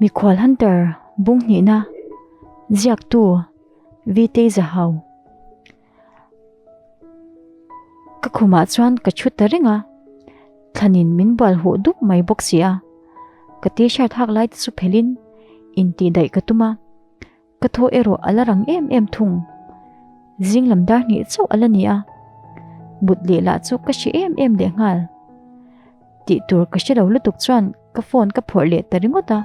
Mikhual Hunter bung hnihna ziaktu Vtei Zahau. Ka khumah chuan ka thu ta reng a, thlanin min bual huh dup mai bawk si a. Ka t-shirt hak lai te chu phelhin intihdaih ka tum a. Ka thaw erawh a la rang em em thung. Zing lam dar hnih chauh a la ni a, mut leh lah chu ka hre em em leh nghal. Tih tur ka hre lo lutuk chuan ka phone ka phawrh leh ta ringawt a.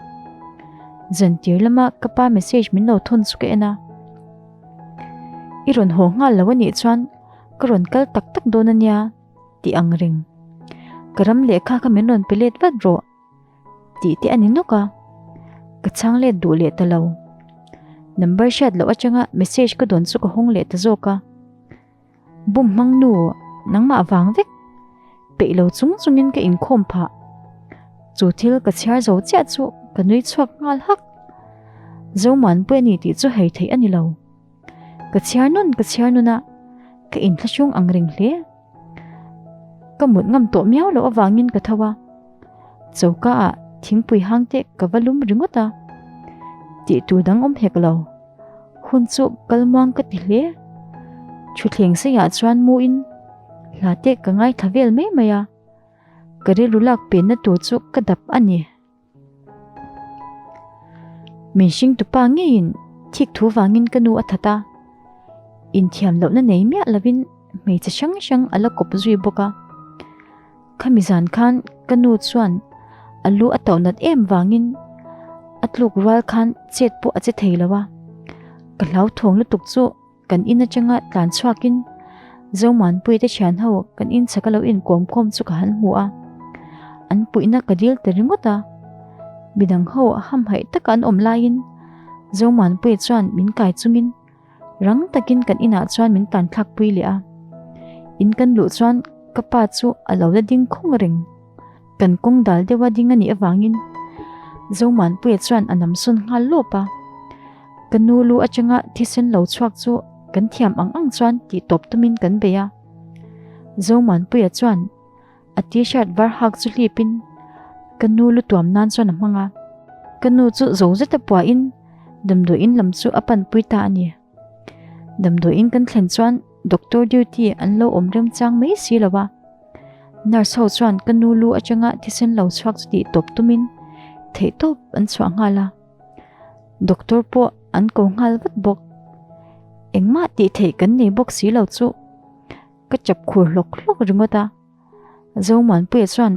Zantir lama ka pa message min lo thawn chu ka en a. I rawn haw nghal lo a nih chuan ka rawn kal tak tak dawn a nia tih ang reng. Ka ram lehkha kha min rawn pe let vat rawh. Tih te a ni nawk a, ka chhang let duh leh ta lo. Number hriat loh atanga message ka dawn chu ka hawng leh ta zawk a. Bum hmang nu, nangmah vang vek. Peih lo chung chungin ka inkhawm phah. Chu thil ka chhiar zo chiah chu ka nui chhuak nghal hak. Zomuanpui a ni tih chu hei theih a ni lo. Ka chhiar nun ka chhiar nun a, ka inthlahrung ang reng hle. Ka mut ngam tawh miau loh avangin ka tho a, choka ah thingpui hang te ka va lum ringawt a, tih tur dang awm hek lo. Hun chu kal muang ka ti hle. Thutthleng seiah chuan mu in hla te ka ngaithla vel mai mai a, ka rilru lak penna tur chu ka dap a ni. Min hringtupa ngeiin thik thu vangin ka nu a that a, inthiam lohna nei miah lovin hmeichhe hrang hrang a la kawp zui bawk a. Khami zan khan ka nu chuan a lu a tauh nat em vangin a tluk rual khan chet pawh a che thei lo a, ka hlauthawng lutuk chu Kan in atanga tlan chhuakin Zomuanpuii te thian ho kan in chhaka lo inkawm khawm chu ka han hmu a, an puihna ka dil ta ringawt a. Midang ho hamhaih taka an awm laiin Zomuanpuii chuan min kai chungin rang takin kan inah chuan min tan thlak pui leh a. In kan luh chuan ka pa chu a lo la ding khawng reng. Kan kawng dal deuha ding a nih avangin Zomuanpuia chuan a namsawn nghal lawp a. Ka nu lu atanga thisen lo chhuak chu kan thiam ang ang chuan tih tawp tumin kan bei a. Zomuanpuia chuan a t-shirt var hak chu hlipin ka nu lu tuam nan chuan a hmang a. Ka nu chu zo zeta puahin damdawiin lam chu a panpui ta a ni. Damdawiin kan thlen chuan doctor duty an lo awm remchang mai si lo a. Nurse ho chuan ka nu lu atanga thisen lo chhuak chu tih tawp tumin theihtawp an chhuah nghal a. Doctor pawh an ko nghal vat bawk. Engmah tih theih kan nei bawk si lo chu ka chap khur hlawk hlawk ringawt a. Zomuanpuia chuan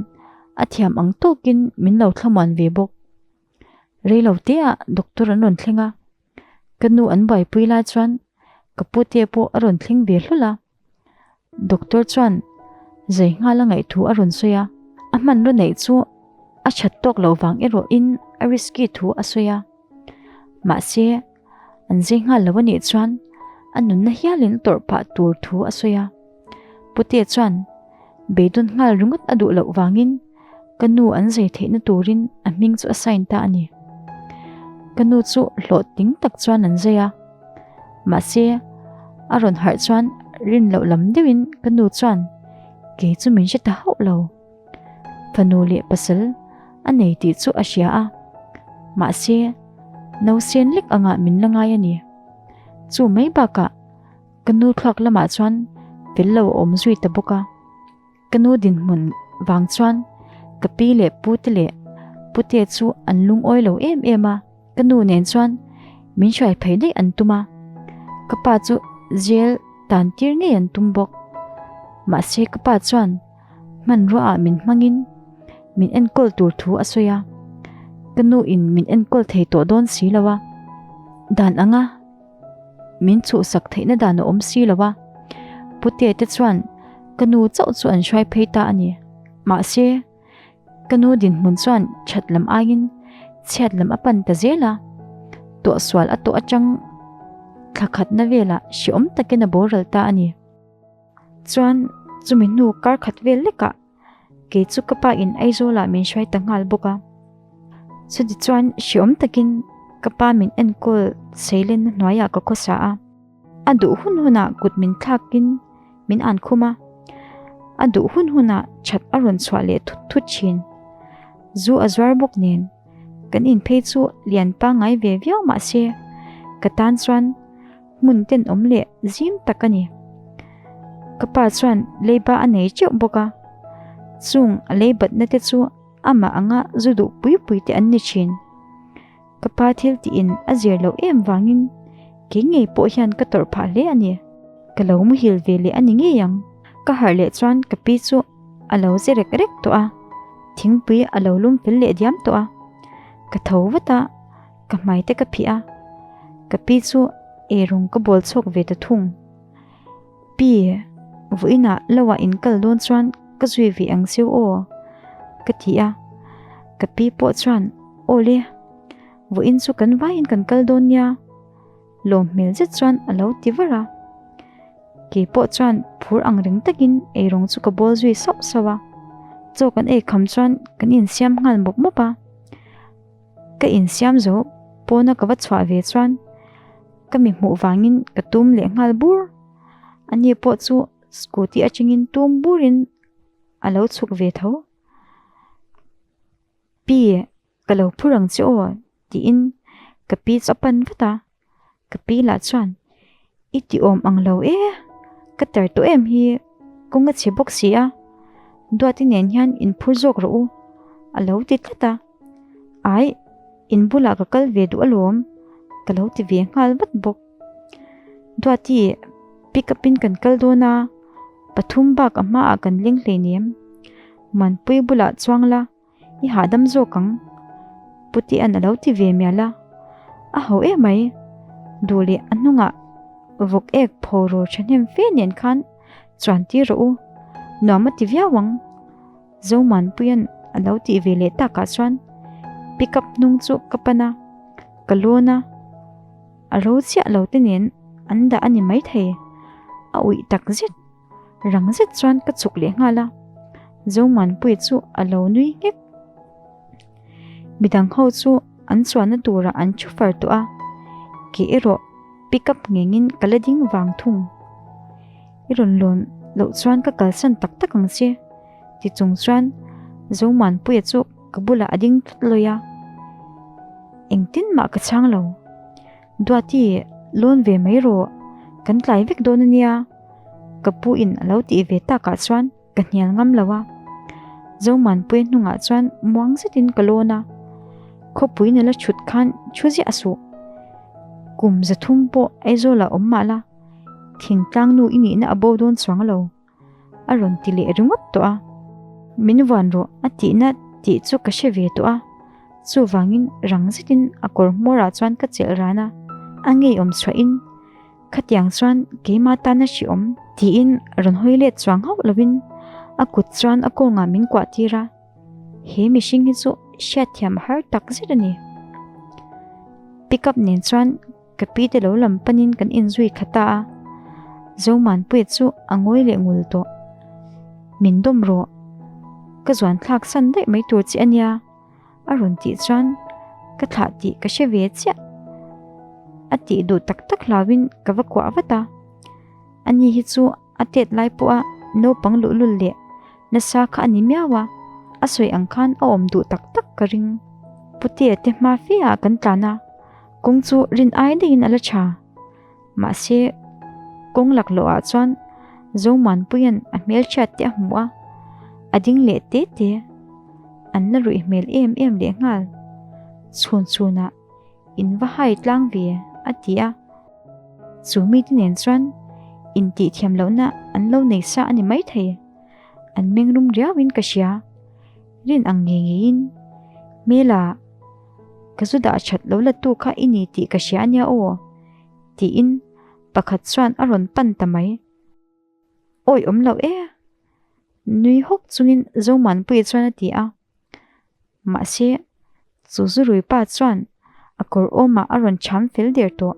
a thiam ang tawkin min lo thlamuan ve bawk. Reilo teah doctor an rawn thleng a, ka nu an buaipui lai chuan ka pute pawh a rawn thleng ve hlawlh a. Doctor chuan zai nghal a ngaih thu a rawn sawi a, a hmanraw neih chu a that tawk loh vang erawhin a risky thu a sawi a. Mahse, an zai nghal lo a nih chuan a nunna hialin a tawrh phah tur thu a sawi a. Pute chuan beidawn nghal ringawt a duh loh vangin ka nu an zai theihna turin a hming chu a sign ta a ni. Ka nu chu hlawhtling tak chuan an zai a. Mahse, a rawn harh chuan rin loh lam deuhin ka nu chuan kei chu min hre ta hauh lo. Fanu leh pasal a nei tih chu a hria a, mahse, nausen lek angah min la ngai a ni. Chu mai bakah ka nu thluak lamah chuan fel lo a awm zui ta bawk a. Ka nu dinhmun vang chuan ka pi leh pu te leh pute chu an lungawi lo em em a, ka nu nen chuan min hruai phei daih an tum a, ka pa chu jail tan tir ngei an tum bawk. Mahse ka pa chuan hmanrua ah min hmangin min enkawl tur thu a sawi a, ka nu in min enkawl thei tawh dawn si lo a, dan anga Min chhuhsak theihna dan a awm si lo a, Pute te chuan ka nu chauh chu an hruai phei ta a ni. Mahse, ka nu dinhmun chuan that lam aiin chhiat lam a pan ta zel a, tawhsual a tawh atang thla khatna velah hrehawm takin a boral ta a ni. Chuan chumi hnu kar khat vel lekah Kei chu ka pa in Aizawl ah min hruai ta nghal bawk a. Chuti chuan hreawm takin ka pa min enkawl seilenna hnuaiah ka khawsa a. A duh hun hunah kut min thlakin min an khum a. A duh hun hunah that a rawn chhuah leh thut thut thin. Zu a zuar bawk nen. Kan in phei chu lian pangngai ve viau mah se, ka tan chuan hmun tenawm leh zim tak a ni. Ka pa chuan leiba a nei teuh bawk a, chung a leibatna te chu amah anga zu duh pui pui te an ni thin. Ka pa thil tiin a zir loh em vangin kei ngei pawh hian ka tawrh phah hle a ni. Ka lo muhil ve leh a ni ngei ang. Ka harh leh chuan ka pi chu a lo ze rek rek tawh a, thingpui a lo lum fel leh diam tawh a. Ka tho vat a, ka hmai te ka phih a, ka pi chu eirawng ka bawl chhuak ve ta thung. Pi, vawiinah loah in kal dawn chuan ka zui ve ang cheu aw, ka ti a. Ka pi pawh chuan, Aw le, vawiin chu kan vaiin kan kal dawn nia, lawm hmel zet chuan a lo ti var a. Kei pawh chuan phur ang reng takin eirawng chu ka bawl zui sauh sauh a. Chaw kan ei kham chuan kan insiam nghal mawp mawp a. Ka insiam zo pawna ka va chhuah ve chuan ka mi hmuh vangin ka tum leh nghal bur. Ani pawh chu scooty atangin tum burin a lo chhuk ve tho. Pi, ka lo phur ang che aw tiin ka pi chu a pan vat a. Ka pi lah chuan, I ti awm ang lo e, ka tar tawh em hi, kawng a chhe bawk si a, Duati nen hian in phur zawk rawh u, a lo ti tlat a. Ai, in bulah ka kal ve duh alawm, ka lo ti ve nghal vat bawk. Duati, pick up in kan kal dawn a, pathum bak a hmaah kan leng hleinem, Manpui bulah chuang la, I hahdam zawk ang. Putian a lo ti ve mial a, a ho em mai. Duh leh a hnungah vawk ek pho ru thahnem fe nen khan chuan tir rawh u, nuam a ti viau ang. Zomanpuia'n a lo tih ve leh takah chuan pickup hnung chu ka pan a, ka lawn a, a ro chiah lo te nen an dah a ni maithei, a uih takzet. Rang zet chuan ka chhuk leh nghal a, Zomuanpuii chu a lo nui nghek. Midang ho chu an chuanna turah an thu far tawh a, kei erawh pick up ngengin ka la ding vang thung. I rawn lawn loh chuan ka kalsan tak tak ang che, ti chung chuan Zomuanpuia chu ka bulah a ding tlat lawi a, engtin mah ka chhang lo. Duati, lawn ve mai rawh, kan tlai vek dawn a nia, ka pu in a lo tih ve takah chuan ka hnial ngam lo a. Zomanpuia hnungah chuan muang zetin ka lawn a, khawpui nula chhut khan thu ziah suh. Kum 300 pawh Aizawlah awm mah la, thingtlang nu i nihna a bo dawn chuang lo. A rawn ti leh ringawt tawh a. Min vuan rawh a tihna tih chu ka hre ve tawh a, chuvangin rang zetin a kawr hmawrah chuan ka chelh ran a, a ngeiawm chhuahin khatiang chuan keimah tana hriawm tiin rawn hawi let chuang hauh lovin a kut chuan a kawngah min kuah tir a, he mihring hi chu hriatthiam a har tak zet a ni. Pickup nen chuan Ka pi te lo lam panin kan inzui kha ta a, Zomanpuia chu a ngawi leh ngul tawh. Min dawm rawh, ka zuan thlak san daih mai tur che a nia, a rawn tih chuan ka thlah tih ka hre ve chiah. A tih duh tak tak hlauin ka va kuah vat a, ani hi chu a tet lai pawha naupang luhlul leh nasa kha a ni miau a, a sawi ang khan a awm duh tak tak ka ring. Putea te hma fe ah kan tlan a. Kawng chu rin ai daihin a la tha. Mahse, kawng laklawh ah chuan Zomuanpuia'n a hmelchhiat te a hmu a, a ding leh te te. An la ruih hmel em em leh nghal. Chhun chhunah in va hai tlang ve a ti a. Chu mite nen chuan intihthiam lohna an lo nei sa a ni maithei. An mengrum riauin ka hria. Rin ang ngei ngeiin hmela ka zu dah that lo la tu kha i ni tih ka hria ania aw tiin pakhat chuan a rawn pan ta mai. Awi awm loh e! Nui hawk chungin Zomanpuia chuan a ti a. Mahse, chu zurui pa chuan a kawr awmah a rawn cham fel der tawh.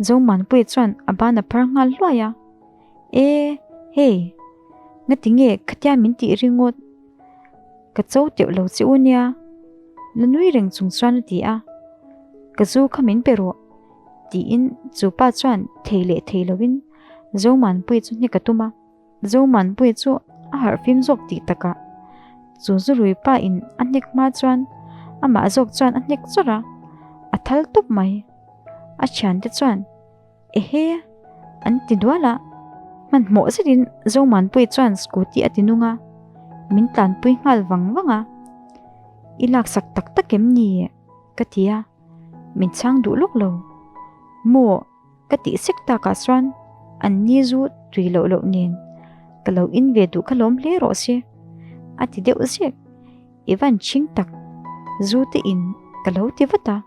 Zomanpuia chuan a ban a phar nghal hluai a. E, hei, ngati nge khatia min tih ringawt? Ka cho teuh lo che u nia, la nui reng chung chuan a ti a. Ka zu kha min pe rawh, tiin chu pa chuan thei leh thei loin Zomanpuia chu hnek a tum a. Zomanpuia chu a harh fim zawk tih takah chu zurui pa in a hnek hma chuan Amah zawk chuan a hnek chawrh a, a thal tup mai. A thiante chuan, Ehe! an ti dual a. Hmanhmawh zetin Zomanpuii chuan scooty a ti nung a, min tlanpui nghal vang vang a. I laksak tak tak em ni? ka ti a, min chhang duh lawk lo. Maw? Ka tih sek takah chuan an ni zu tui loh loh nen ka lo in ve duh kha lawm hle rawh se a ti deuh zek. I van chhing tak zu te in ka lo ti vat a.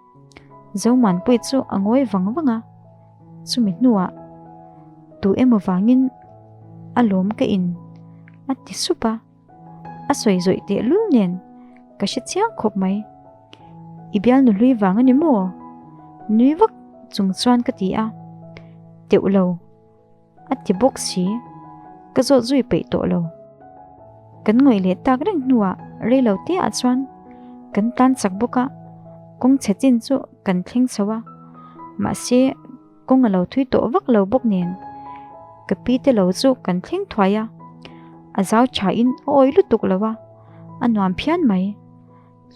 Zomuanpuii chu a ngawi vang vang a, chumi hnuah tu emaw vangin a lawm ka in a ti sup a. A sawi zawih teh lul nen ka hre chiang khawp mai. I bialnu hlui vang a ni maw? Nui vak chung chuan ka ti a. Teuh lo, a ti bawk si. Ka zawt zui peih tawh lo. Kan ngawih leh tak reng hnuah rei lo te ah chuan kan tlan chak bawk a, kawng chhe chin chu kan thleng chho a. Mahse, Kawng a lo thui tawh vak lo bawk nen ka pi te lo chu kan thleng thuai a, a zau tha in a awi lutuk lo a, a nuam phian mai.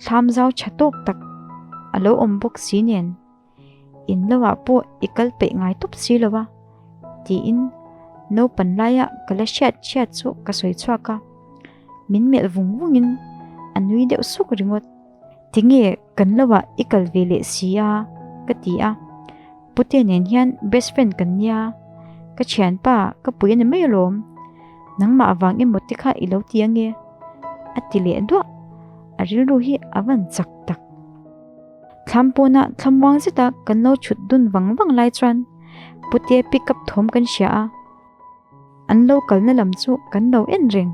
Thlam zau tha tawk tak a lo awm bawk si nen in lo ah pawh i kal peih ngai tawp si lo a tiin naupan laia ka la hriat hriat chu ka sawi chhuak a, min melh vung vung in a nui deuh suk ringawt. Tinge kan lo ah i kal ve leh si a? ka ti a. Pute nen hian best friend kan nia, ka thianpa ka pui a ni mai alawm. Nangmah avang emaw te kha i lo ti ange a ti leh duah. A rilru hi a van chak tak. Thlam pawna thlamuang zeta kan lo chhut dun vang vang lai chuan Pute pick up thawm kan hria a. An lo kalna lam chu kan lo en reng.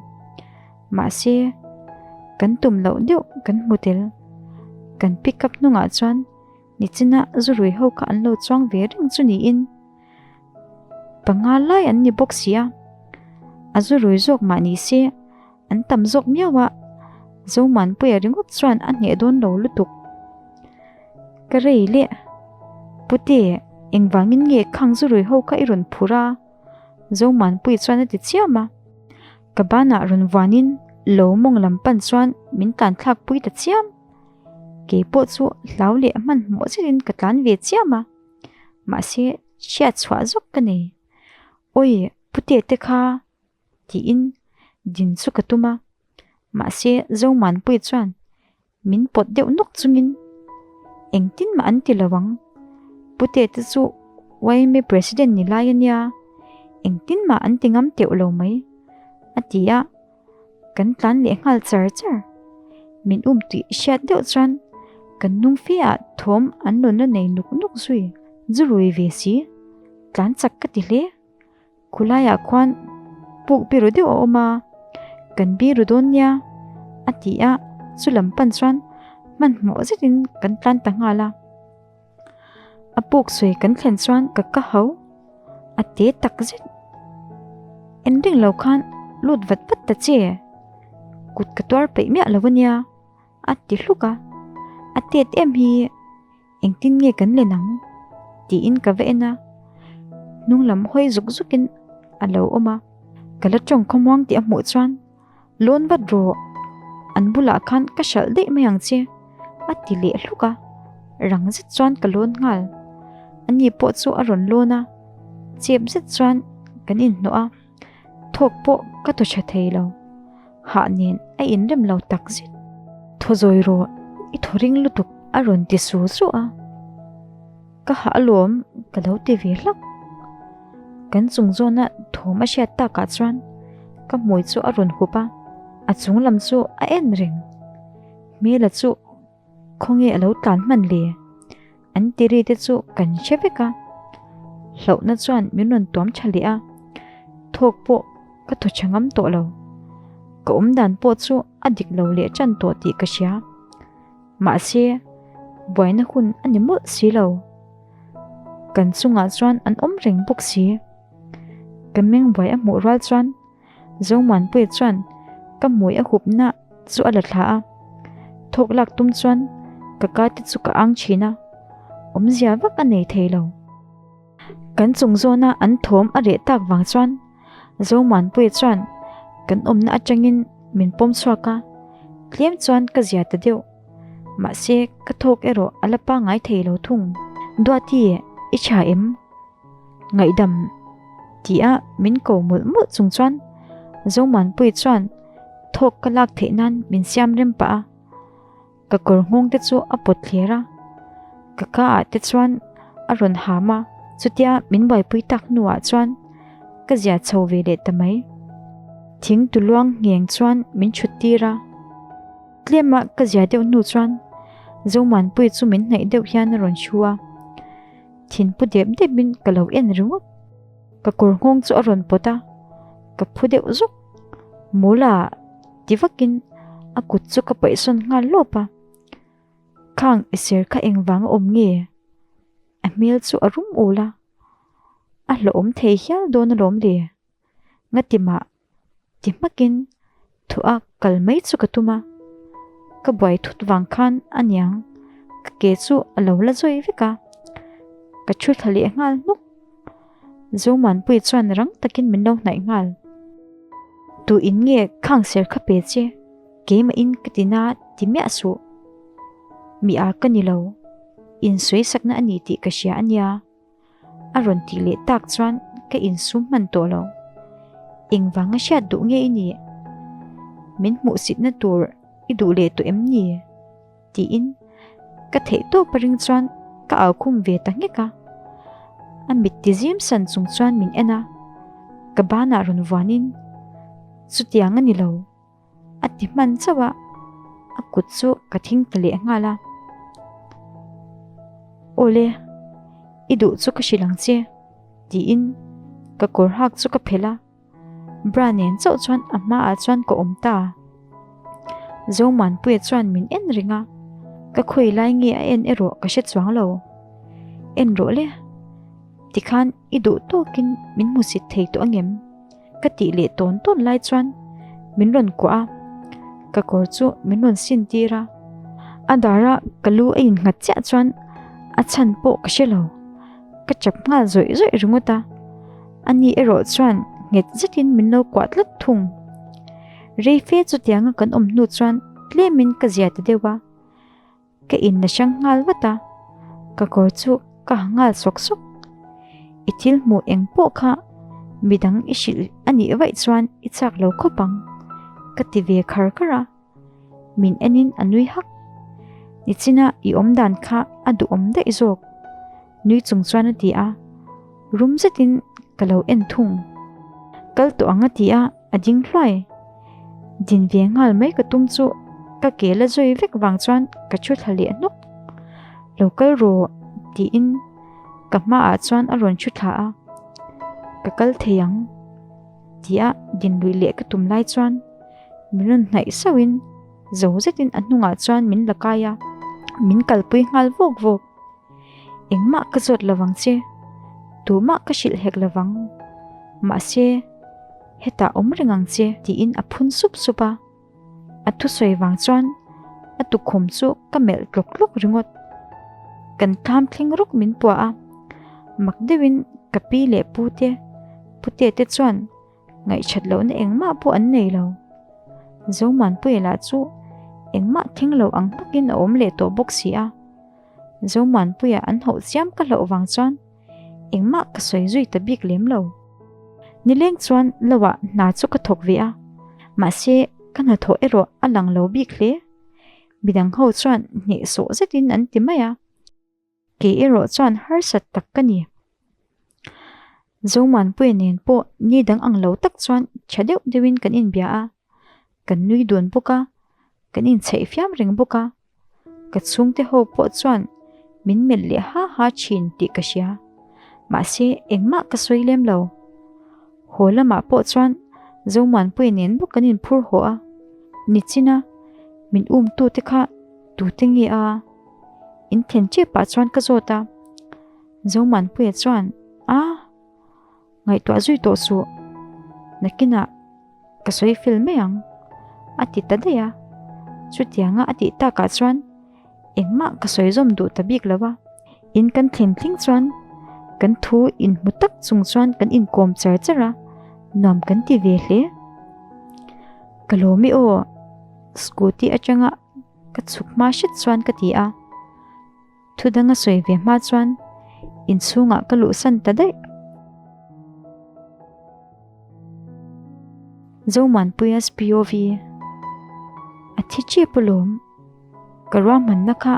Mahse, kan tum loh deuh kan hmu tel. Kan pick up hnungah chuan nichina zu rui ho kha an lo chuang ve reng chu niin panga lai an ni bawk si a. A zu rui zawk mah ni se an tam zawk miau a, Zomuanpuia ringawt chuan a hneh dawn lo lutuk. Ka rei leh, Pute, engvangin nge khang zu rui ho kha i rawn phur a? Zomuanpuii chuan a ti chiam a. Ka banah rawn vuanin lo mawng lam pan chuan min tlan thlak pui ta chiam. Kei pawh chu hlau leh hmanhmawh zetin ka tlan ve chiam a. Mahse, hriat chhuah zawk ka nei. Awi, Pute te kha! Tiin din chu ka tum a. Mahse, Zomuanpuii chuan Min pawt deuh nawk chungin engtin mah an ti lo ang. Pute te chu YMA President ni lai a nia, engtin mah an ti ngam teuh lo mai, a ti a, kan tlan leh nghal char char. Min um tih hriat deuh chuan kan nung fe ah thawm an rawn la nei nuk nuk zui, zu rui ve si, tlan chak ka ti hle. Khulaiah khuan puk biru deuh a awm a, kan biru dawn nia a ti a, chu lam pan chuan hmanhmawh zetin kan tlan ta nghal a. A puk sawi kan thlen chuan ka ka ho a te tak zet. En reng lo khan lut vat vat ta che, kut ka tuar peih miah lo ania a ti hluk a, a tet em hi. Engtin nge kan len ang? tiin ka va en a, hnung lam hawi zuk zukin a lo awm a. Ka la tawng khawmuang tih a hmuh chuan, Lawn vat rawh, an bulah khan ka hralh daih mai ang che, a ti leh hluk a, rang zet chuan ka lawn nghal. Ani pawh chu a rawn lawn a, chep zet chuan kan inhnawh a, thawk pawh ka thaw tha thei lo. Hah nen a inrem lo tak zet. Thaw zawi rawh, i thaw ring lutuk a rawn ti su su a. Ka hah alawm ka lo ti ve hlak. Kan chung zawna thawm a hriat takah chuan ka hmui chu a rawn hup a, a chung lam chu a en reng. Hmela chu Khawnge a lo tlan hman le? An ti ri te chu kan hre vek a. Hlauhna chuan min rawn tuam tha leh a, thawk pawh ka thaw tha ngam tawh lo. Ka awm dan pawh chu a dik lo leh tan tawh tih ka hria. Mahse, buaina hun a ni mawlh si lo. Kan chungah chuan an awm reng bawk si. Ka meng buai a hmuh rual chuan Zomuanpuia chuan ka hmui a hupna chu a la thla a, thawk lak tum chuan ka ka te chu ka ang thin a, awmzia vak a nei thei lo. Kan chung zawna an thawm a reh tak vang chuan Zomuanpuia chuan kan awmna atangin min pawm chhuak a, tlem chuan ka zia ta deuh. Mahse, ka thawk erawh a la pangngai thei lo thung. Duati, i tha em? Ngaihdam tia min ko mawlh mawlh chung chuan Zomuanpuii chuan thawk ka lak theih nan min siam rem pah a. Ka kawr nghawng te chu a pawt thler a, ka ka ah te chuan a rawn ham a, chutia min buaipui tak hnuah chuan ka zia chho ve leh ta mai. Thing tu luang ngheng chuan min chhut tir a, tlema ka zia deuh hnu chuan Zomuanpuii chu min hnaih deuh hian a rawn hru a, thinpu dep depin ka lo en ringawt. Ka kawr nghawng chu a rawn pawt a, ka phu deuh zuk. Mawla! Ti vakin a kut chu ka paihsawn nghal lawp a, Khang i ser kha engvang a awm nge? A hmel chu a rum ul a, a hlauhawm thei hial dawn alawm le. Ngati mah ti hmakin thu a kal mai chu ka tum a, ka buai thut vang khan aniang ka ke chu a lo la zawi vek a, ka thu thla leh nghal hnuk. Zomuanpuii chuan rang takin min lo hnaih nghal. Tu in nge khang ser kha pe che, keimah in ka ti na ti miah suh. Mi a ka ni lo, insawisakna a ni tih ka hria a nia. A rawn tih leh tak chuan ka insum hman tawh lo. Engvang a hriat duh nge i nih? Min hmuhsitna tur i duh leh tawh em ni? Tiin ka theih tawp a ring chuan ka au khum ve ta nghek a. A mit ti zim san chung chuan min en a, ka banah rawn vuanin, Chutiang a ni lo, a ti hman chauh a, a kut chu ka thing ta leh nghal a. Awle, i duh chu ka hrilh ang che, tiin ka kawr hak chu ka phelh a. Bra nen chauh chuan a hmaah chuan ka awm ta. Zomuanpuia chuan min en reng a, ka khawi lai nge a en erawh ka hre chuang lo. En rawh le, tikhan i duh tawkin min hmusit thei tawh angem? Ka tih leh tawn tawn lai chuan min rawn kuah a, ka kawr chu min rawn sin tir a. A dara ka lu a innghat chiah chuan a chhan pawh ka hre lo. Ka chap nghal zawih zawih ringawt a, ani erawh chuan nghet zetin min lo kuah tlat thung. Rei fe chutianga kan awm hnu chuan tlemin ka zia ta deuh a, ka in la hrang nghal vat a, ka kawr chu ka ha nghal sawk sawk. I thil hmuh eng pawh kha midang i hrilh a nih vaih chuan i chak lo khawp ang, ka ti ve khar khar a. Min enin a nui hak. Nichina i awm dan kha a duhawm daih zawk. Nui chung chuan a ti a, rum zetin ka lo en thung. Kal tawh ang a ti a, a ding hluai. Din ve nghal mai ka tum chu ka ke la zawi vek vang chuan ka thu thla leh hnawk. Lo kal rawh tiin ka hmaah chuan a rawn thu thla a, ka kal thei ang tia din luih leh ka tum lai chuan min rawn hnaih sauhin zo zetin a hnungah chuan min la kai a, min kalpui nghal vawk vawk. Engmah ka zawt lovang che, tumah ka hrilh hek lovang. Mahse, hetah awm reng ang che tiin a phun sup sup a. A thusawi vang chuan a tukhum chu ka melh tlawk tlawk ringawt. Kan thlam thleng rawk min puah a, mak deuhin ka pi leh pu te, pute te chuan Ngaihchat lohna engmah pawh an nei lo. Zomuanpuia lah chu engmah thleng lo ang hmakin a awm leh tawh bawk si a. Zomuanpuia an hauh chiam ka hlauh vang chuan engmah ka sawi zui ta bik lem lo. Nileng chuan loah hna chu ka thawk ve a, mahse ka hnathawh erawh a lang lo bik hle. Midang ho chuan hnehsawh zetin an ti mai a. Kei erawh chuan harsat tak ka ni. Zomuanpuia nen pawh ni dang ang lo tak chuan tha deuh deuhin kan inbia a, kan nui dun bawk a, kan inchheih fiam reng bawk a. Ka chhungte ho pawh chuan min melh leh ha ha thin tih ka hria. Mahse engmah ka sawi lem lo. Haw lamah pawh chuan Zomuanpuia nen bawk kan inphur haw a, nichina min umtute kha tute nge a? In thlen tep ah chuan ka zawt a, Zomuanpuia chuan a ngaihtuah zui tawh suh, nakinah ka sawi fel mai ang a ti ta daih a, chutianga a tih takah chuan engmah ka sawi zawm duh ta bik lo a, in kan thlen thleng chuan kan thu inhmu tak chung chuan kan inkawm char char a, nuam kan ti ve hle. Ka lawm i aw, scooty atanga. Ka chhuk hma hret chuan ka ti a. Thu dang a sawi ve hma chuan inchhungah ka luhsan ta daih. Zomuanpuia SPOV A thi chep alawm, ka ruahmanna kha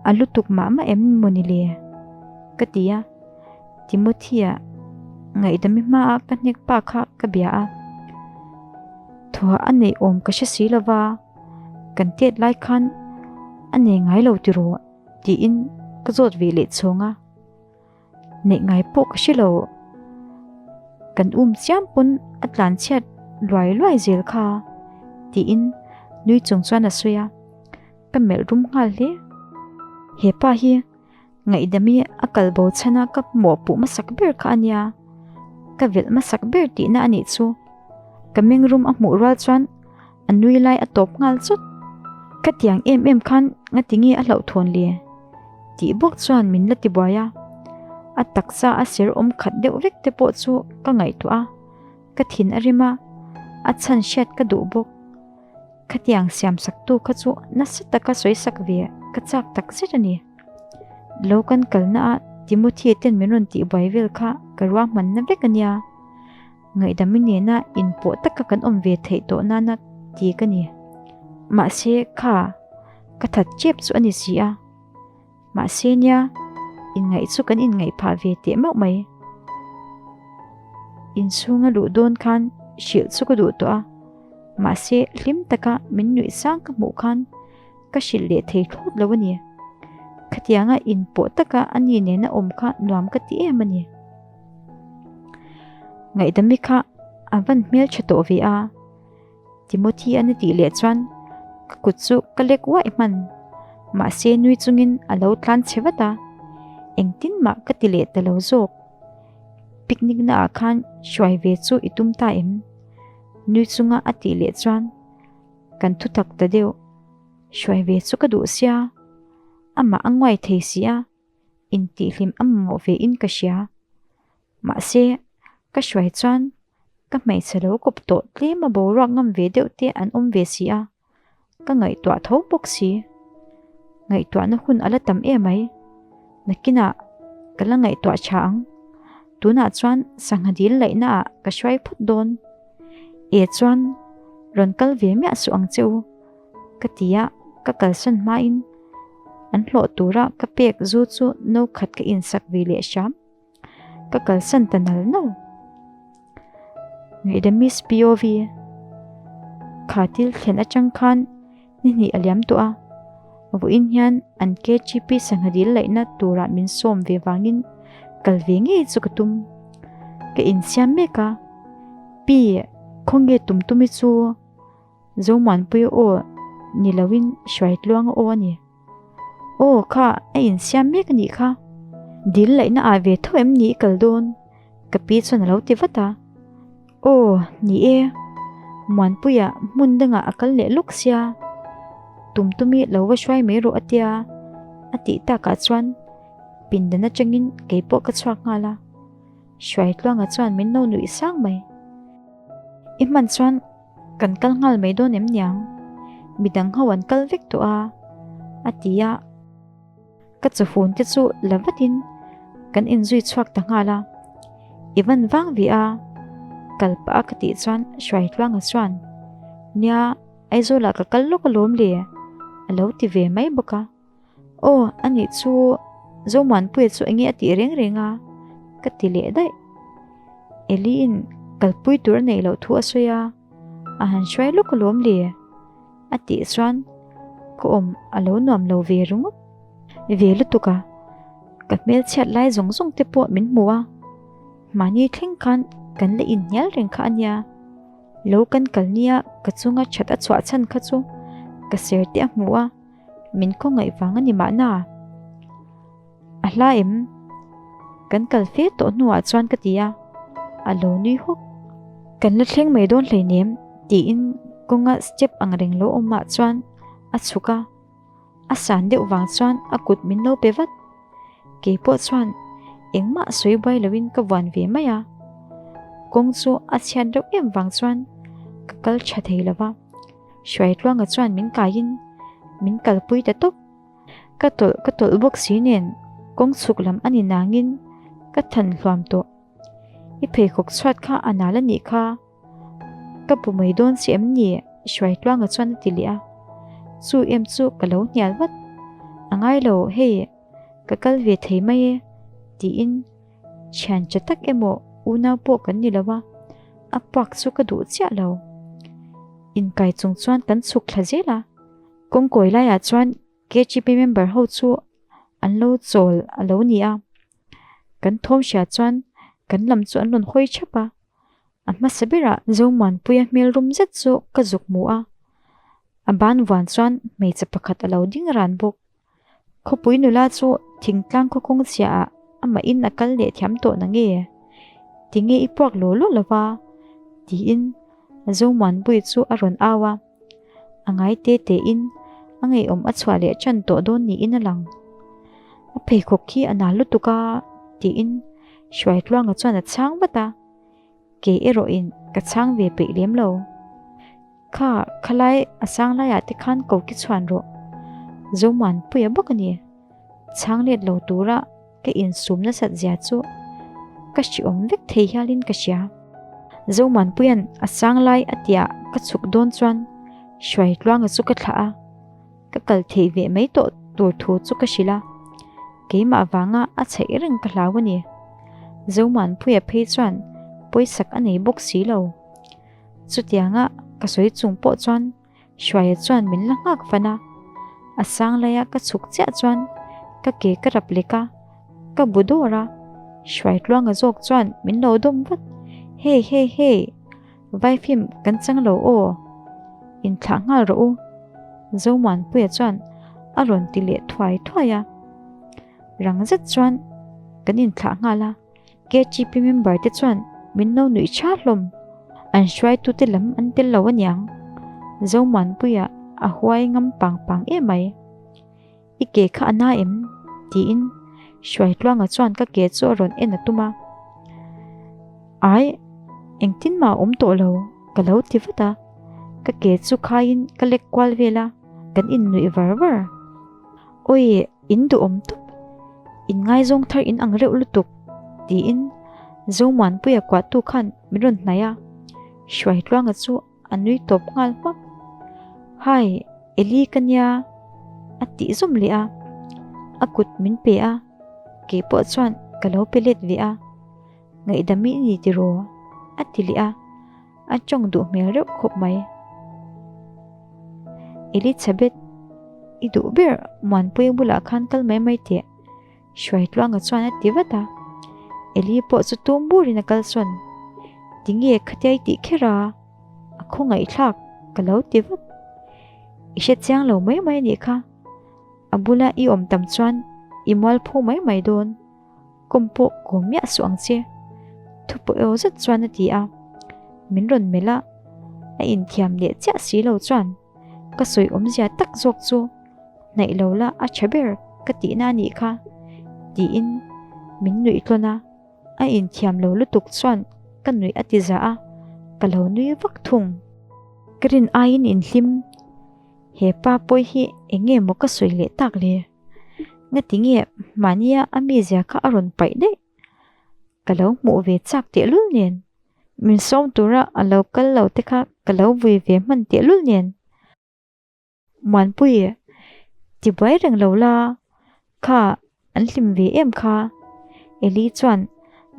a lutuk mah mah em maw ni le? Ka ti a, Timothy-a ngaihdami hmaah ka hnek pa kha ka bia a, thuah a neih awm ka hre si lova, kan tet lai khan a nei ngai lo tiraw tiin ka zawt ve leh chhawng a. Neih ngai pawh ka hre lo. Kan um chiam pawn a tlan chhiat luai luai zel kha tiin nui chung chuan a sawi a, ka melh rum nghal hle. He pa hi ngaihdami a kal bo chhan a ka mawhpuh hmasak ber kha a nia, ka velh hmasak ber tihna a nih chu. Ka meng rum a hmuh rual chuan A nui lai a tawp nghal chawt. Ka tiang em em khan ngati nge a hlauhthawn le? Tih bawk chuan min la ti buai a. A taksa a ser awm khat deuh vek te pawh chu ka ngaihtuah a, ka thin a rim a, a chhan hriat ka duh bawk. Khatiang siam saktu kha chu nasa taka sawi sak ve ka chak tak zet a ni. Lo kan kalna ah Timothy ten min rawn tih buai vel kha ka ruahmanna vek a nia. Ngaihdami nena inpawh taka kan awm ve theih tawh nana ti ka ni. Mahse, kha ka that chep chu a ni si a. Mahse nia, inngaih chu kan inngaih phah ve teh mauh mai. Inchhunga luh dawn khan hrilh chu ka duh tawh a, mahse hlim taka min nuih sang ka hmuh khan ka hrilh leh thei thlawt lo a ni. Khatianga inpawh taka a ni nena awm kha nuam ka ti em a ni. Ngaihdami kha a van hmeltha tawh ve a, Timothy an a tih leh chuan ka kut chu ka lek uaih hman. Mahse nui chungin a lo tlan chhe vat a, engtin mah ka ti leh ta lo zawk. Picnic na ah khan hruai ve chu i tum ta em? Nui chunga a tih leh chuan kan thutak ta deuh. Hruai ve chu ka duh sia, amah a nguai thei si a. Intihhlim a mamawh ve in ka hria. Mahse, ka hruai chuan ka hmeichhe lo kawp tawh tlem a boruak ngam ve deuh te an awm ve si a, ka ngaihtuah tho bawk si. Ngaihtuahna hun a la tam em mai. Nakinah ka la ngaihtuah tha ang. Tunah chuan sangha dil laihna ah ka hruai phawt dawn. E chuan rawn kal ve miah suh ang che u. Ka ti a, ka kalsan hmain an hlawh tura ka pek zu chu no khat ka insak ve leh hram. Ka kalsan ta nal nal. Ngaihdam Miss POV Kha thil thlen atang khan ni hnih a liam tawh a, vawiin hian an KGP sangha dil laihna tura min sawm ve vangin kal ve ngei chu ka tum. Ka insiam mek a, Pi, khawnge tum tumi chu? Zomuanpuia aw ni loin Hruaitluanga aw a ni. Aw kha a insiam mek a nih kha. Dil laihna ah ve tho em ni i kal dawn? Ka pi chuan a lo ti vat a. Aw ni e, Muanpuia hmun dangah a kal leh lawk sia. Tum tumi lo va hruai mai rawh a tia a tih takah chuan pindan atangin keipawh ka chhuak nghal a. Hruaitluanga chuan min lo nuih sang mai. I hman chuan Kan kal nghal mai dawn em niang? Midang ho an kal vek tawh a, a ti a. Ka chawhun te chu la vatin kan inzui chhuak ta nghal a. I van vang ve a, kal pah a ka tih chuan Hruaitluanga chuan, Nia, Aizawlah ka kal lawk alawm le, a lo ti ve mai bawk a. Aw, anih chu Zomuanpuia chu enge a tih reng reng a? Ka ti leh daih. Eliin kalpui tur a neih loh thu a sawi a, a han hruai lawk alawm le. A tih chuan ka awm a lo nuam lo ve ringawt. Ve lutuk a, ka hmelchhiat lai zawng zawng te pawh min hmu a, mahni thleng khan kan la inhnial reng kha a nia. Lo kan kal nia ka chunga that a chhuah chhan kha chu ka ser te a hmu a. Min khawngaih vang a ni mahna. A hla em? Kan kal fe tawh hnuah chuan ka ti a, a lo nui hawk. Kan la thleng mai dawn hleinem tiin kawnga step ang reng lo awmah chuan a chhuk a, a san deuh vang chuan a kut min lo pe vat. Kei pawh chuan engmah sawi buai loin ka vuan ve mai a, kawng chu a chhiat reuh em vang chuan ka kal tha thei lo va. Hruaitluanga chuan min kaiin. min kalpui ta tawp. Ka tawlh ka tawlh bawk si nen kawng chhuk lam a ni nangin ka than hluam tawh. I pheikhawk chhuat kha a nal a nih kha. Ka bu mai dawn che em ni? Hruaitluanga chuan a ti leh a. Chu em chu ka lo hnial vat. A ngai lo, hei ka kal ve thei mai e tiin thian tha tak emaw unau pawh kan ni lo a, a puak chu ka duh chiah lo. Inkai chung chuan kan chhuk thla zel a, kawngkawi laiah chuan KGP member ho chu an lo chawl a lo ni a, kan thawm hria chuan kan lam chu an rawn hawi thap a, a hmasa berah Zomuanpuia hmel rum zet chu ka zuk hmu a, a ban vuan chuan hmeichhe pakhat a lo ding ran bawk. Khawpui nula chu thingtlang khaw kawng chhiahah amahin a kal leh thiam tawh na nge? Tinge i puak law law lo va? tiin Zomuanpuia chu a rawn au a. A ngai te tein a ngeiawm a chhuah leh ṭan tawh dawn niin a lang. A pheikhawk khi a nal lutuk a tiin Hruaitluanga chuan a chhang vat a, kei erawhin ka chhang ve peih lem lo. Kha khalai a sang laiah te khan ko ki chhuan rawh. Zomuanpuia bawk a ni. Chhang let lo tura ka insum nasat zia chu ka hriawm vek thei hialin ka hria. Zomuanpuia'n a sang lai a tia ka chhuk dawn chuan Hruaitluanga chu ka thlah a, ka kal theih ve mai tawh tur thu chu ka hrilh a, keimah vanga a chheih reng ka hlau a ni. Zomuanpuia phei chuan pawisak a nei bawk si lo. Chutianga ka sawi chung pawh chuan Hruaia chuan min la nghak fan a, a sang laia ka chhuk chiah chuan ka ke ka rap lek a, ka bu dawr a, Hruaitluanga zawk chuan min lo dawm vat, Hey hey hey, vaifim kan chang lo aw, inthlah nghal rawh u, Zomuanpuia chuan a rawn ti leh thuai thuai a, rang zet chuan kan inthlah nghal a. KGP member te chuan min lo nuih tha hlawm. An hruaitute lam an tel lo aniang. Zomuanpuia a huai ngam pang pang em mai. I ke kha a na em? tiin Hruaitluanga chuan ka ke chu a rawn en a tum a. Ai, engtin mah a awm tawh lo, ka lo ti vat a. Ka ke chu khaiin ka lek kual vel a, kan innuih var var. Awi, in duhawm tawp. In ngaizawng thar in ang reuh lutuk, tiin Zomuanpuia kuahtu khan min rawn hnaih a, Hruaitluanga chu a nui tawp nghal hmak. Hi, Eli ka nia, a tih zawm leh a, a kut min pe a, kei pawh chuan ka lo pe let ve a, Ngaihdam i ni tiraw? a ti leh a. A tawng duh hmel reuh khawp mai. Elizabeth, i duh ber Muanpuia bulah khan kal mai mai teh, Hruaitluanga chuan a ti vat a. Eli pawh chu tum burin a kal sawn. Tinge khatia i tih kher a? A khawngaihthlak ka lo ti vat. I hre chiang lo mai mai a nih kha. A bula i awm tam chuan i mualpho mai mai dawn. Kawm pawh kawm miah suh ang che, thupaw eo zet chuan a ti a. Min rawn melh a, a inthiam leh chiah si lo chuan ka sawi awmzia tak zawk chu hnaih lo la a tha ber ka tihna a nih kha tiin min nuih tlawn a, a inthiam lo lutuk chuan ka nuih a ti za a, ka lo nui vak thung. Ka rin aiin inhlim, he pa pawi hi eng nge maw ka sawi leh tak le? Ngati nge mahnia a mizia kha a rawn paih daih? Ka lo hmuh ve chak tehlul nen, min sawm tura a lo kal lo te kha ka lo vui ve hman tehlul nen. Muanpui, tibuai reng lo la, kha an hlim ve em kha? Eli chuan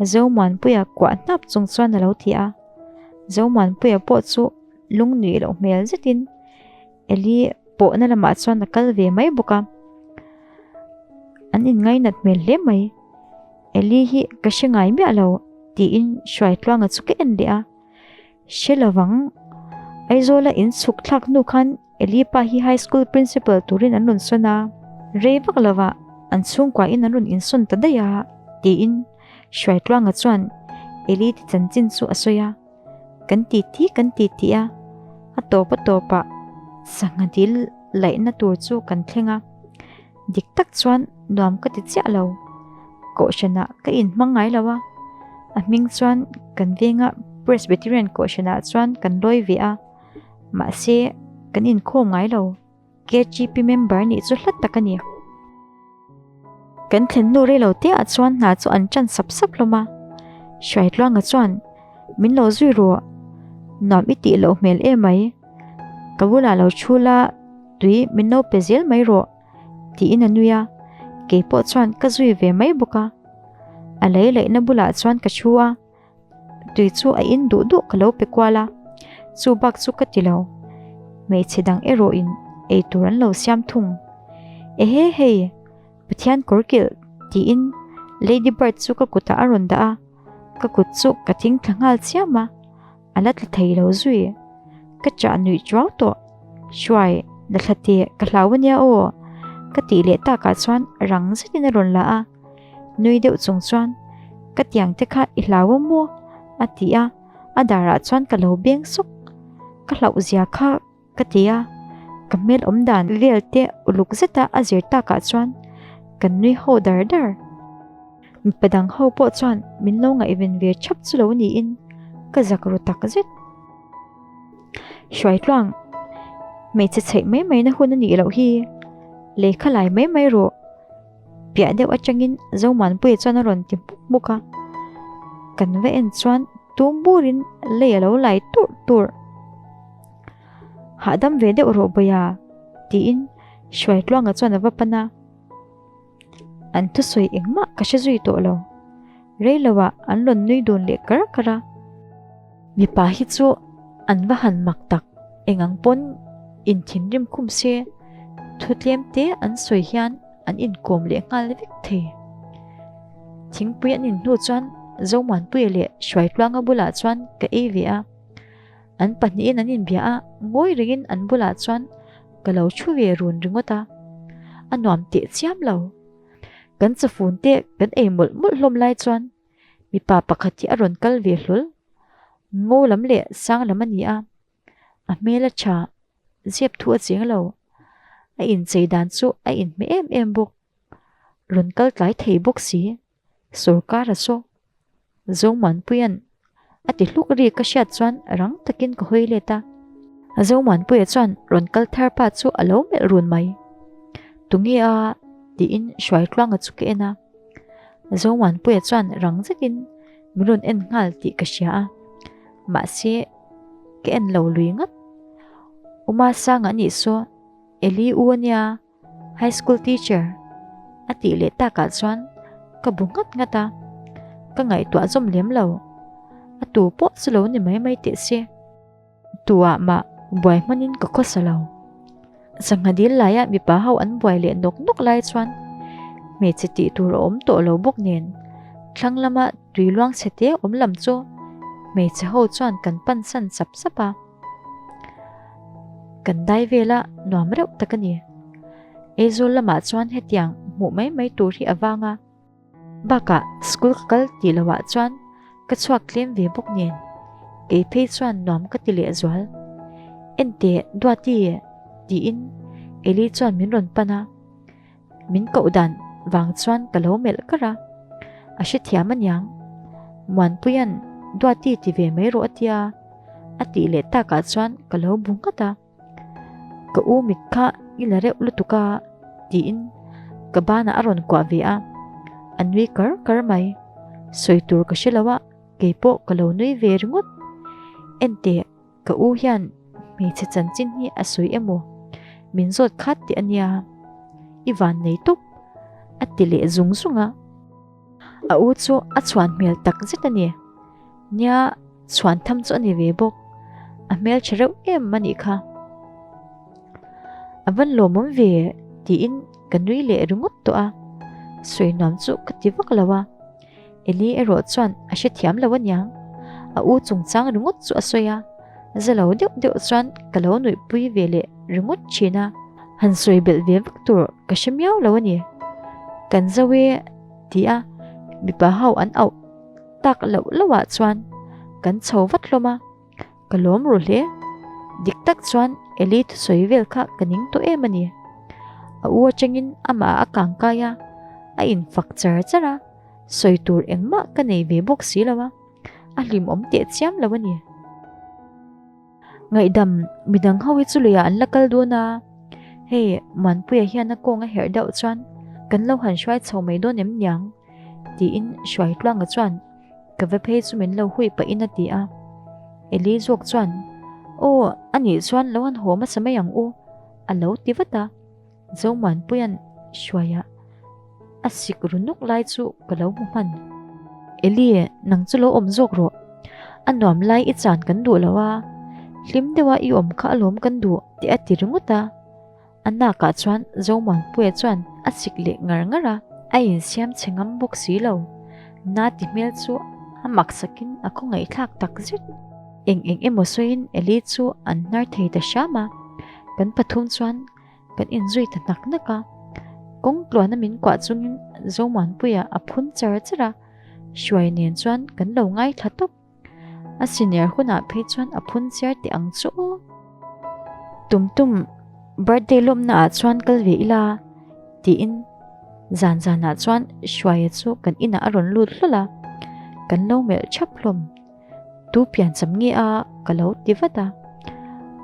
Zomuanpuia kuah hnap chung chuan a lo ti a. Zomuanpuia pawh chu lungnuih loh hmel zetin Eli pawhna lamah chuan a kal ve mai bawk a, an inngainat hmel hle mai. Eli hi ka hre ngai miah lo tiin Hruaitluanga chu ka en leh a, Hre lovang, Aizawla in chhuk thlak hnu khan Eli pa hi High School Principal turin an rawn sawn a, rei vak lovah an chhungkuain an rawn insawn ta daih a tiin Hruaitluanga chuan Eli ti chanchin chu a sawi a. Kan ti ti kan ti ti a, a tawp a tawpah sangha dil laihna tur chu kan thleng a, dik tak chuan nuam ka ti chiah lo. Kohhranah ka inhmang ngai lo a, a hming chuan kan venga Presbyterian kohhranah chuan kan lawi ve a, mahse kan inkhawm ngai lo. KGP member nih chu hla tak a ni. Kan thlen hnu rei lo te ah chuan hna chu an ṭan sap sap hlawm a. Hruaitluanga chuan, Min lo zui rawh, nuam i tih loh hmel emai. Ka bulah lo thu la, tui min lo pe zel mai rawh, tiin a nui a. Kei pawh chuan ka zui ve mai bawk a. A lei laihna bulah chuan ka thu a. Tui chu a in duh duh ka lo pe kual a, chu bak chu ka ti lo. Hmeichhe dang erawhin ei tur an lo siam thung. Ehe hei, Pathian kawr kilh tiin Lady Bird chu ka kutah a rawn dah a, ka kut chu ka thing thla nghal chiam a, a la tla thei lo zui. Ka chah nuih chuau tawh. Hruai, la thla teh, ka hlau ania aw, ka tih leh takah chuan rang zetin a rawn la a. Nui deuh chung chuan, Ka tiang te kha i hlau a maw? a ti a, a darah chuan ka lo beng sawk. Ka hlauh zia kha ka ti a, ka hmel awm dan vel te uluk zeta a zir takah chuan kan nui ho dar dar. Mipa dang ho pawh chuan min lo ngaihven ve thap chu lo niin ka zak ru tak zet. Hruaitluang, hmeichhe chheih mai mai na hun a nih loh hi, lehkha lai mai mai rawh. Piah deuh atangin Zomuanpuia chuan a rawn ti hmuk hmuk a, kan va en chuan tum burin lei a lo lai turh turh. Hahdam ve deuh rawh Bawia tiin Hruaitluanga chuan a va pan a, an thusawi engmah ka hre zui tawh lo. Rei loah an rawn nui dun leh kar kar a. Mipa hi chu an va han mak tak, engang pawn inthinrim khum se thu tlem te an sawi hian an inkawm leh nghal vek thei. Thingpui an inhnu chuan Zomuanpuia leh Hruaitluanga bulah chuan ka ei ve a, an pahnihin an inbia a, ngawi rengin an bulah chuan ka lo thu ve run ringawt a, a nuam teh chiam lo. Kan chafun te kan ei mawlh mawlh hlawm lai chuan Mipa pakhat hi a rawn kal ve hlawl. Ngo lam leh sang lam a ni a, a hmel a tha, zep thu a cheng lo. A inchei dan chu a inhmeh em em bawk. Rawn kal tlai thei bawk si, sawrkar a saw. Zomuanpuia'n a ti hluk ri ka hriat chuan rang takin ka hawi let a. Zomuanpuia chuan rawn kal thar pa chu a lo melh run mai. Tunge a? tiin Hruaitluanga chu ka en a. Zomuanpuia chuan rang zetin min rawn en nghal tih ka hria a, mahse ka en lo lui ngat. Uma Sanga anih saw Eli u ania, high school teacher a tih leh takah chuan ka bu nghat nghat a, ka ngaihtuah zawm lem lo. A tu pawh chu lo ni mai mai teh se. Tuah mah buai hmanin ka khawsa lo. Sangha dil laia mipa ho an buai leh nawk nawk lai chuan hmeichhe tih tur a awm tawh lo bawk nen thlang lama tui luang chhe te awm lam chu hmeichhe ho chuan kan pan san sap sap a. Kan dai vela nuam reuh tak a ni. Aizawl lamah chuan hetiang hmuh mai mai tur hi a vang a. Bakah school ka kal tih loh ah chuan ka chhuak tlem ve bawk nen kei phei chuan nuam ka ti leh zual. Enteh Duati tiin Eli chuan min rawn pan a, min koh dan vang chuan ka lo melh kar a, a hrethiam aniang Muanpuia'n Duati ti ve mai rawh a tia a tih leh takah chuan ka lo bu nghat a. Ka u mit kha i la reuh lutuk a tiin ka banah a rawn kuah ve a, a nui kar kar mai. Sawi tur ka hre lo a, keipawh ka lo nui ve ringawt. Enteh, ka u hian hmeichhe chanchin hi a sawi emaw? Min zawt khat teh a nia, i van nei tawp a ti leh zung zung a. A u chu a chhuan hmel tak zet a ni. Nia, chhuan tham chu a ni ve bawk. A hmeltha reuh em a nih kha. A van lawmawm ve tiin ka nui leh ringawt tawh a. Sawi nuam chu ka ti vak lo a. Eli erawh chuan a hrethiam lo aniang. A u chungchang ringawt chu a sawi a. Za lo deuh deuh chuan ka lo nuihpui ve leh ringawt thin a. Han sawi belh ve vak tur ka hre miau lo a ni. Kan zo e ti a mipa ho an auh tak loh loh ah chuan kan chho vat hlawm a, ka lawm ru hle. Dik tak chuan Eli thusawi vel kha ka ning tawh em a ni. A u atangin amah a kang kai a, a infak char char a, sawi tur engmah ka nei ve bawk si lo a, a hlimawm teh chiam lo a ni. Ngaihdam, midang ho hi chu leiah an la kal dawn a. Hei, Muanpuia hian a kawng a herh deuh chuan kan lo han hruai chho mai dawn em niang? tiin Hruaitluanga chuan ka va phei chu min lo hui pahin a ti a. Eli zawk chuan, Aw, anih chuan lo han haw hmasa mai ang u, a lo ti vat a. Zomuanpuia'n Hruaia a sik ru nuk lai chu ka lo hmu hman. Eli, nang chu lo awm zawk rawh. A nuam lai i chan kan duh lo a, hlim deuha i awm kha alawm kan duh tih a ti ringawt a. A nakah chuan Zomuanpuia chuan a sik leh ngar ngar a, a insiam chhe ngam bawk si lo. Na ti hmel chu a maksakin a khawngaihthlak tak zet. Eng eng emaw sawiin Eli chu an hnar thei ta hram a, kan pathum chuan Kan inzui ta hnak hnak a, kawng tluana min kuah chungin Zomuanpuia a phun char char a, Hruai nen chuan kan lo ngaithla tawp. A senior hunah phei chuan a phun chiar teh ang chu aw. Tum tum birthday lawmna ah chuan kal ve ila tiin zan zanah chuan Hruaia chu kan inah a rawn lut hlawl a, kan lo melh thap hlawm. Tu piancham nge a ka lo ti vat a,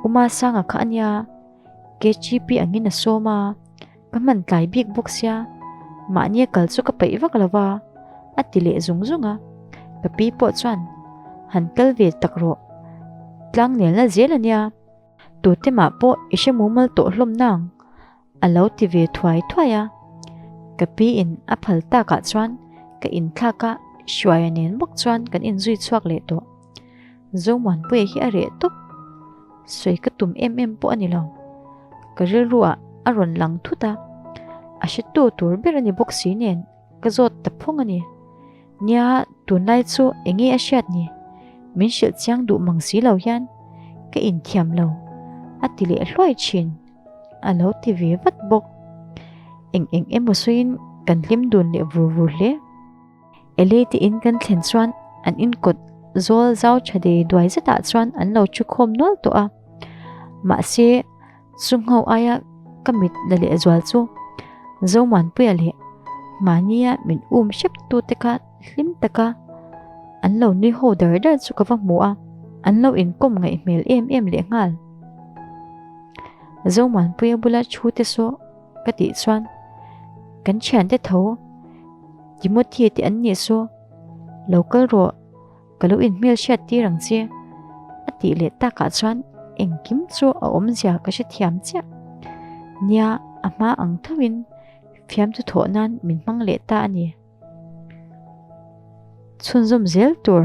Uma Sanga kha a nia. KGP angin a sawm a, ka hman tlai bik bawk sia, mahnia kal chu ka peih vak lo va, a ti leh zung zung a. Ka pi pawh chuan, Han kal ve tak rawh, tlang nelna zel a nia, tute mah pawh i hre mumal tawh hlawm nang, a lo ti ve thuai thuai a. Ka pi in a phal takah chuan ka inthlak a, Hruaia nen bawk chuan kan inzui chhuak leh tawh. Zomuanpuia hi a reh tawp. Sawi ka tum em em pawh a ni lo. Ka rilru ah a rawn lang thut a, a hretu tur ber a ni bawk si nen ka zawt ta phawng a ni. Nia, tunlai chu eng nge a hriat ni? Min hrilh chiang duh mang si lo hian ka inthiam lo a ti leh hluai thin. A lo ti ve vat bawk. Eng eng emaw sawiin kan hlim dun leh vur vur hle. Elei te in kan thlen chuan an inkawt zawl zau tha dei duai zetah chuan an lo thu khawm nual tawh a. Mahse, chungho aia ka mit la lehzual chu Zomuanpuia leh mahnia min um hrep tute kha hlim taka an lo nui ho dar dar chu ka va hmu a, an lo inkawm ngaih hmel em em lehnghal. Zomuanpuia bula thu te saw ka tih chuan kan thiante tho Timothy te an nih saw lo kal rawh ka lo inhmel hriat tir ang che a tih leh takah chuan engkim chu a awmzia ka hrethiam chiah. Nia a hma ang thoin fiamthu thawh nan min hmang leh ta a ni. Chhunzawm zel tur.